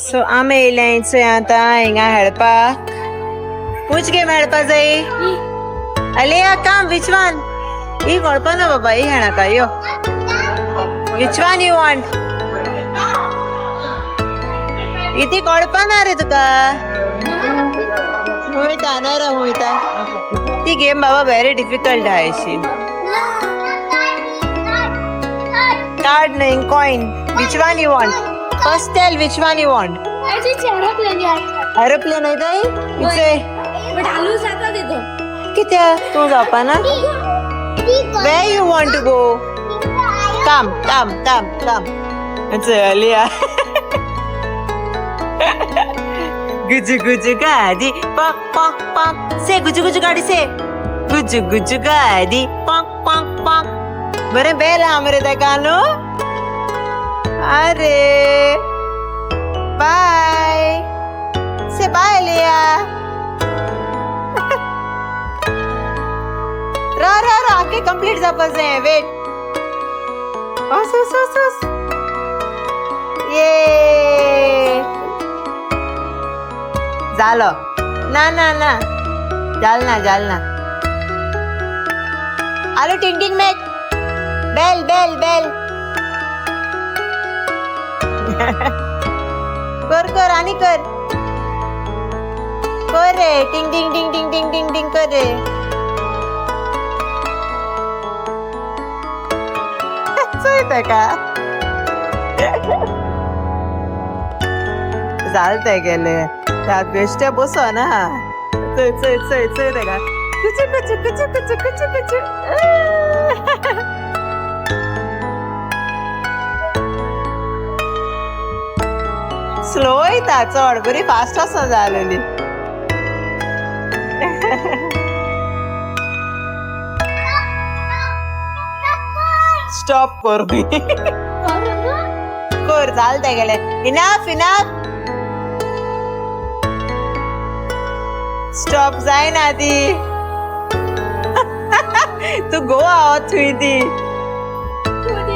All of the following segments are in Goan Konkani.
सो आमी येयल्या चोय आतां हिंगा हेळपाक. Which game हेळपा जाय? अलिया काम which one? ही कळपा ना बाबा, ही खेळनाका यो. Which one you want? इती कळपा ना रे तुका. हुयता ना रे हुयता. ती गेम बाबा व्हेरी डिफिकल्ट आहे अशी. कार्ड नाही, coin. Which one you want? First tell which one you want. Aeroplane आहे ताई? इथे कित्या तूं जावपा ना? Where you want to go? Come come come come. चलिया गुजु गुजु गाडी पक पक पक. से गुजु गुजु गाडी से गुजु गुजु गाडी पक पक पक. बरें बेल आहा मरे ताका न्हू. अरे बाय से बाय लिया. रा रा रा आके कंप्लीट जावपा जाय. वेट. ओस ओस ओस ओस. ये जालो. ना ना ना जाल ना जाल ना. आलो टिंग टिंग make. Bell bell bell. कर कर आणि कर कर रे. टिंग टिंग टिंग टिंग टिंग टिंग टिंग कर रे. चोय ताका जाल ते गेले त्यात बेश्टे बसो ना. चोय चोय चोय चोय ताका. कुचू कुचू कुचू कुचू कुचू कुचू. स्लो येता चड बरी फास्ट आसा जालेली. स्टॉप कर कर जाल ते गेले. इनफ इनफ स्टॉप जायना ती. तू गोवा थंय ती.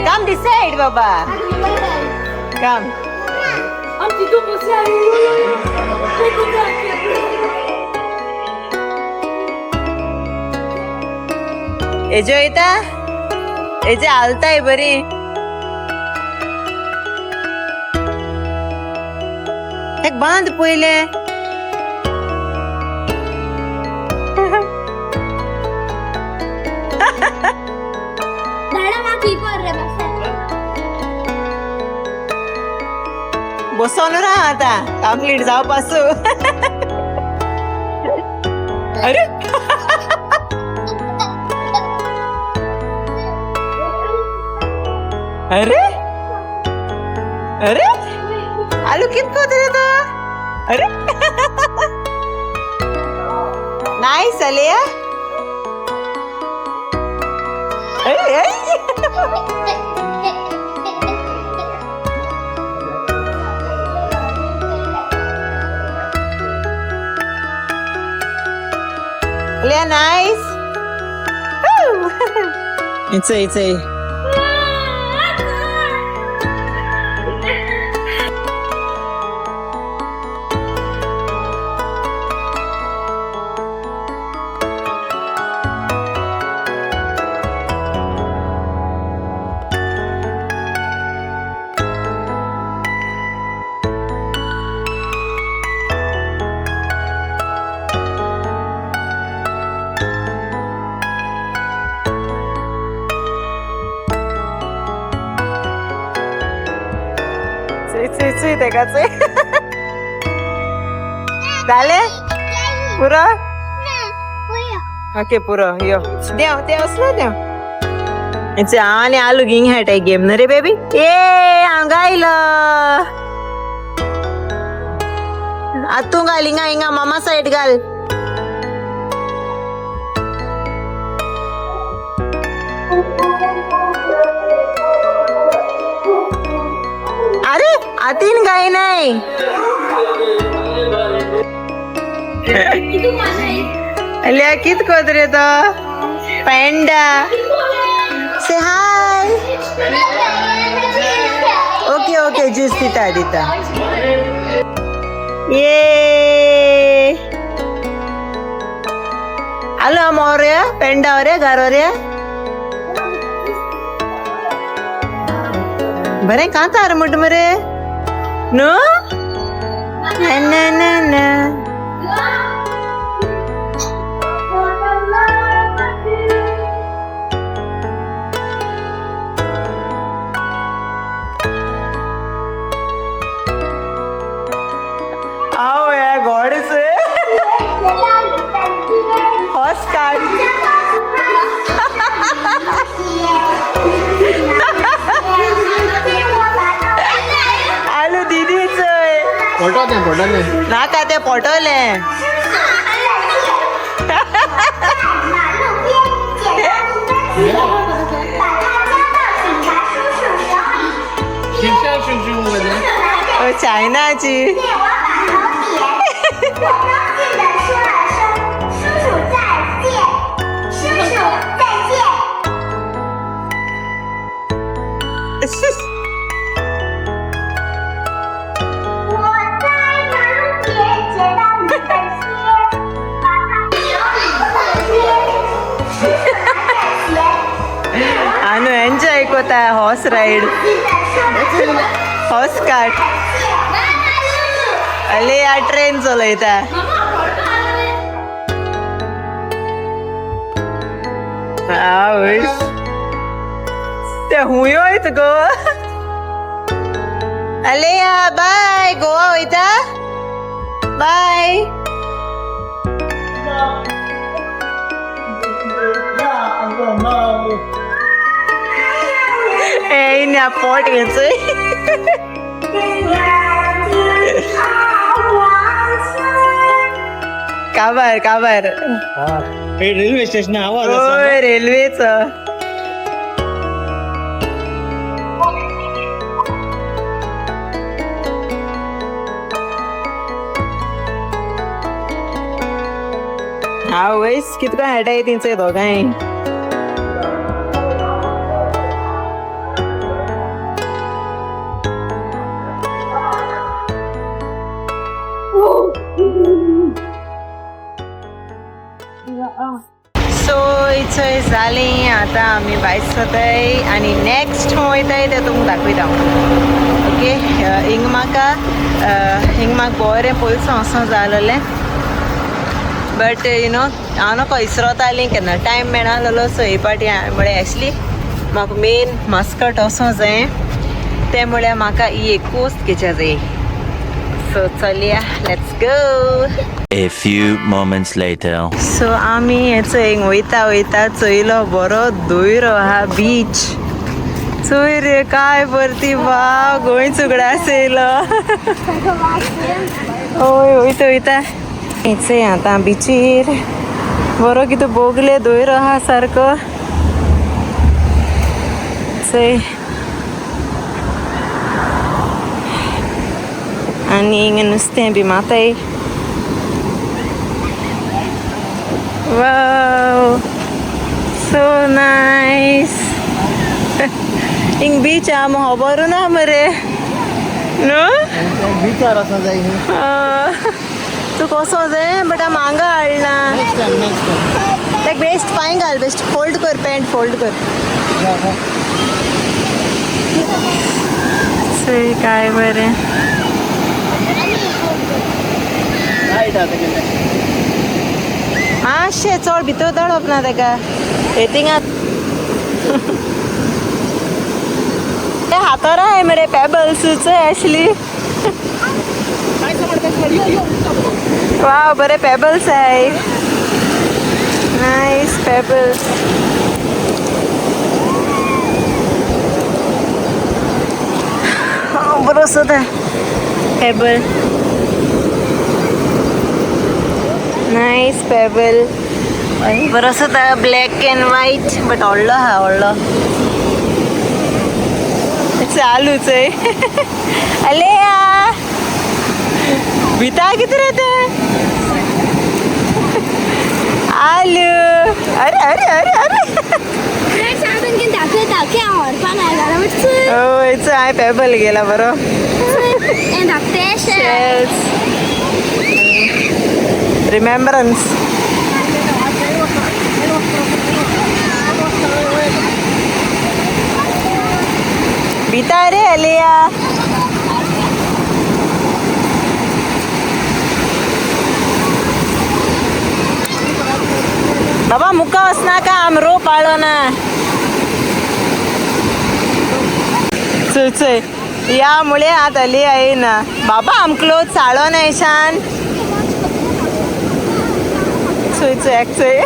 कम this side बाबा. कम. एजो येता एजे हालताय बरी. एक बांद पयले. बसोन राहा आता कंप्लीट जावपासू. अरे अरे अरे आलू कितको रे तो. अरे नाइस अलिया. अरे अरे Leah, nice. It's a. Chuy Chuy तेका चुय. जाले पुरो? ओके पुरो. यो देंव देंव स्लो देंव. हांव आनी आलू गिंग खेळटाय गेम न्हू रे बेबी. ए हांगा आयलो. आतां तूं घाल हिंगा हिंगा मामा सायड घाल. अरे आतीन काय नाही. अलिया कित कोत रे तो panda. Say hi. Okay okay juice दिता दिता. ये आलो मोरया पेंडा वरया घर वरया बरें कांतार म्हणटा मरे न्हू ना ना ना आओ या गॉड से हॉर्स कार्ड आलू दीदीच फोटो दे फोटो दे नाका ते पोटवले. शिक्षण शिक्षण मध्ये चायनाची. आनू एन्जॉय कोता हॉर्स राईड हॉर्स कार्ट. अले या ट्रेन चलयता. आवयस ते हुंय वयता गो. अले या बाय गोवा वयता बाय. ए पोट घेचोय. काबार काबार. रेल्वे स्टेशन आवाज. होय रेल्वेच. हा वयस कितको हेटाय तिंचे दोगांय. सो इथंय जालें आतां आमी भायर सरताय आनी नेक्स्ट खंय वयताय तें तुमकां दाखयता. ओके हिंग म्हाका हिंग म्हाका बरें पयसो वचों जाय आसलेलें बट you know हांव नको इसरोतालीं केन्ना टायम मेळनासलो. सो हे पाटी हांवें म्हळें एक्चुली म्हाका मेन मास्कट वचों जाय तें म्हळ्यार म्हाका ही एक कोस्त घेवच्या जाय. सो चलया let's go. A few moments later. So आमी हेचो हिंग वयता वयता चोयलो बरो दोयरो आहा बीच. चोय रे काय बरती वा गोंय चुगडास येयलो. हय वयता वयता हेचय आतां बिचीर बरो कितें बोगले दोयरो आहा सारको. चोय आनी हिंगा नुस्तें बी माताय. Wow, so nice. हिंग बीच आहा म्हाका खबरू ना मरे न्हू. विचार असा जाय. तूं कसो जाय बट हांव हांगा हाडला. Next time next time. लायक बेस्ट पांय घाल बेस्ट फोल्ड कर पॅन्ट फोल्ड कर. चोय काय बरें. लायट आता गेले. मातशें चड भितर दळप ना तेका हे थिंगा ते हातार आहाय मरे पेबल्स चोय आसली. वाव बरे पेबल्स आहाय. Nice pebbles. बरो सोदा पेबल. Nice pebble. बरो सोदा ब्लॅक अँड व्हायट बट व्हडलो आहा व्हडलो. चालूच आहे. अले या भिता कितें रे तें आलू. अरे अरे अरे अरे हय चोय हांवें पेबल गेला बरो. शेल्स. रिमेंब्रन्स. भिता रे अलिया. बाबा मुका वचनाका, आम रो पाळो ना. चल चल या मुळे आत अलिया येईना. बाबा आम क्लोज साळो ना ईशान. चोय चोय चोय.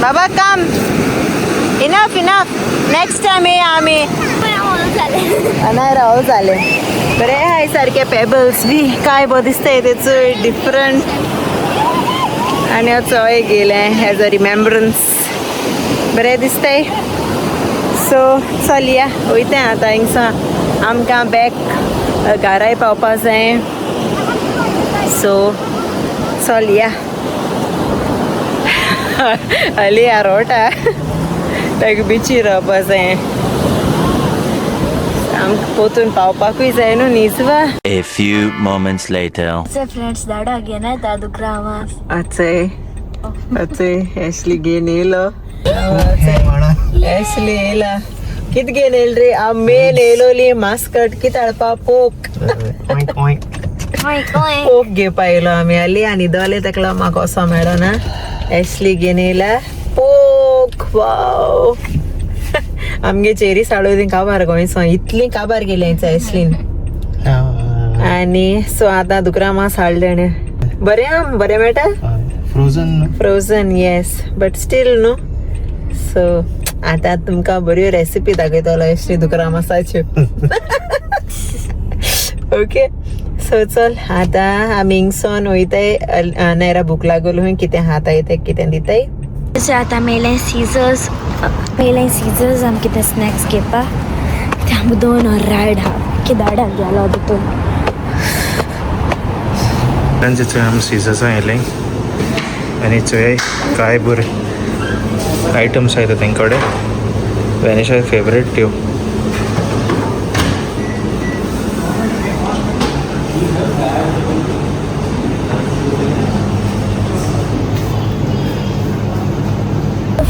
बाबा come, enough enough, next time ये आम्ही. अनायरा हो झाले बरे हाय सारखे पेबल्स बी काय बो दिसतंय ते चोय डिफरंट. आनी चोय गेले एज अ रिमेंब्रन्स, बरें दिसतंय. सो चल या वयता आतां हिंगसा, आमकां बॅक घराय पावपा जाय. सो चल या. अली रोटा ताका बिचीर रावपा जाय, आमकां पोतून पावपाकूय जाय न्हू निजवा. A few moments later. Friends दाडा घेन येता दुकरा आवाज. अचय अचय एशली घेन येयलो, एशली येयला. कित घेन येयल रे? आम मेन येयलोली मास्कट कित हाडपा? पोक. पोक घेवपा येयलो आमी. आली आनी दोले तेका म्हाका असो मेळना. एशली घेन येयला पोक. वाव, आमगे चेरी साडो काबार गोंयसो इतली काबार गेली एशलीन. आनी सो आतां दुकरा मास हाडलें. बरें आम बरें मेळटा. Frozen. Frozen, yes, but still न्हू. सो आतां तुमकां बऱ्यो रेसिपी दाखयतलो एशली दुकरा मासाच्यो. ओके सो चल आतां आमी हिंगसोन वयताय. नायरा भूक लागोल, कितें खाताय तें कितें दिताय. आतां मेले सीजर्स, मेले सीजर्स आम कितें स्नॅक्स घेवपा. ते आम दोन रायड आहा की दाडा गेलो तितून. चोय आमी सीजर्सां येयले आनी चोय काय बरे आयटम्स आयता तेंचे कडेन. वेनिशा फेवरेट त्यो.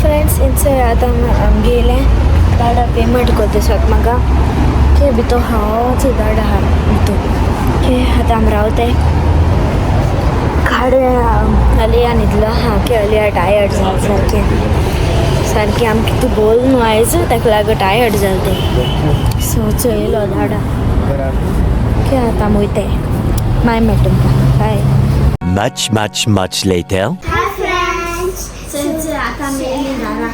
फ्रेंड्स इंचय आतां आमगेले दाडा पेमेंट करता सोत म्हाका के भितर हांवच दाडा आहा भितर के. आतां आमी रावताय खाडे. अलिया न्हिदलो आहा की अलिया टायर्ड जाल सारकें सारकें. आमकां तूं बोल न्हू आयज, ताका लागून टायर्ड जाल तें. सो चोयलो दाडा के आतां आमी वयताय. मागीर मेळटा तुमकां, बाय. Much, much, much later. Hi friends. आतां मेली दारा.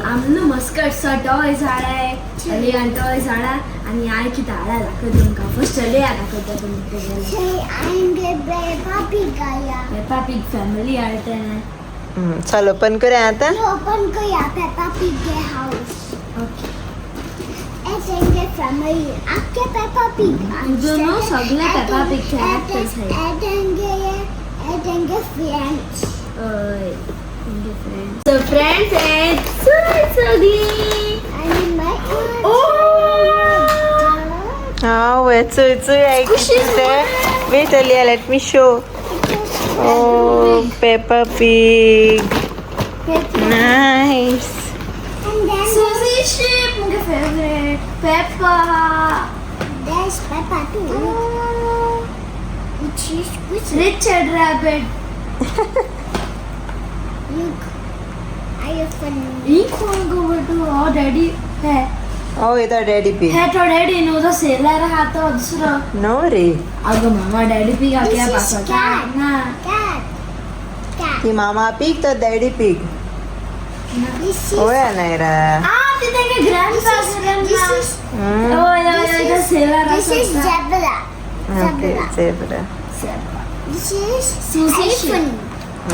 आमनु मस्कट सो टॉयज हाडाय, अलियान टॉयज हाडा आनी हांवें कितें हाडा दाखयता तुमकां. फर्स्ट अलिया दाखयता तुमकां. पेपा पीग फॅमिली हाडटा. चल ओपन करूया आतां. ओपन करूया Peppa pig house. Okay. Family आपके पेपा पिग. दोनों सगळे Peppa Pig characters आहेत. एडेंगे फ्रेंड्स. हय, फ्रेंड्स. सो फ्रेंड्स आहेत सगळी. आणि my हांव चोय चोय. Wait Aliya, let me show. Oh, Peppa Pig, nice. And then Susie Sheep, my favorite. Peppa. There's Peppa too. Which is which? Richard Rabbit. Look, I open. ये कौन को बेटू? और डैडी है. Oh, येतो डॅडी पिग. है तो डैडी नो तो सेलर हा तो दुसरो. नो रे. अगं मामा डॅडी पिग This आपल्या is पासता cat. ना. Cat. Cat. ती मामा पिग तो डॅडी पिग. This is. होय अनायरा. आ ते तांगे ग्रँडपा. This is. ओय ओय तो sailor. This is zebra. Okay, Zebra. Zebra. This is Susie sheep. elephant.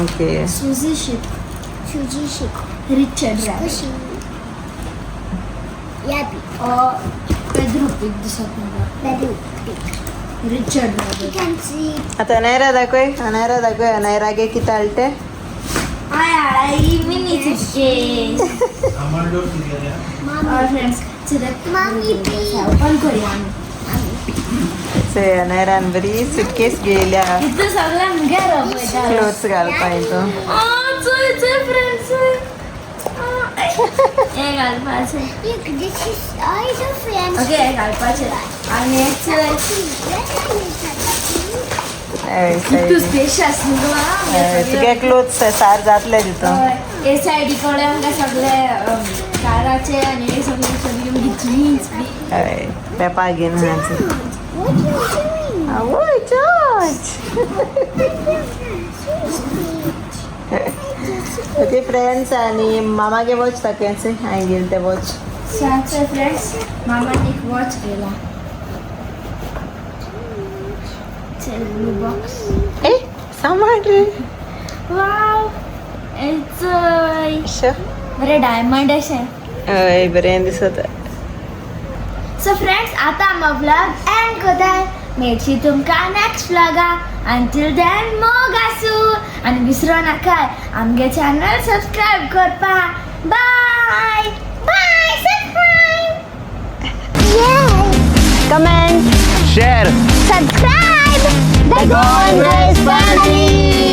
Okay. Susie Sheep. Susie sheep. Richard Rabbit. Squishy. Yappy. Aur Pedro pig दिसत मला. Baby pig. Richard You Rabbit. can see. आता अनायरा दाखय, अनायरा दाखय. अनायरा गे कितें हाडटे. I I mini suitcase. Friends मामी please. ओपन करूया आमी. चोया नायरान बरी सुटकेस घेयल्या. इतलें सगळें मुगे वयता. क्लोथ्स घालपा हितून. चोय चोय फ्रेंड्स, हे घालपाचें. Look, this is all the friends. Okay, हे घालपाचें आनी हे चोय. हय. तूं स्पेशियस न्हू गो. हय, तुगे क्लोथ्स सार जातले तितून. हे सायडी कडेन आमकां सगळे काराचे आनी हे सगळे सगळे आमगे जीन्स बी. हय, पेपा घेवन आहा. What are you doing? आवय जॉर्ज. ओके फ्रेंड्स, आनी मामागे वॉच ताकेंच हांवें घेयलें तें वॉच. सातशे फ्रेंड्स, मामान एक वॉच घेला. चल बॉक्स. ए सांबाळ रे. वाव, चोय, बरें डायमंड अशें. हय, बरें दिसता. सो फ्रेंड्स, आता आमचो व्लॉग एंड कोताय. मेळची तुमकां नेक्स्ट व्लॉगा. अंटील then मोग आसूं आनी विसरो नाकाय आमगे चॅनल सबस्क्रायब करपा. Bye Bye, subscribe. Yay. Comment. Share. Subscribe. The Golden Family.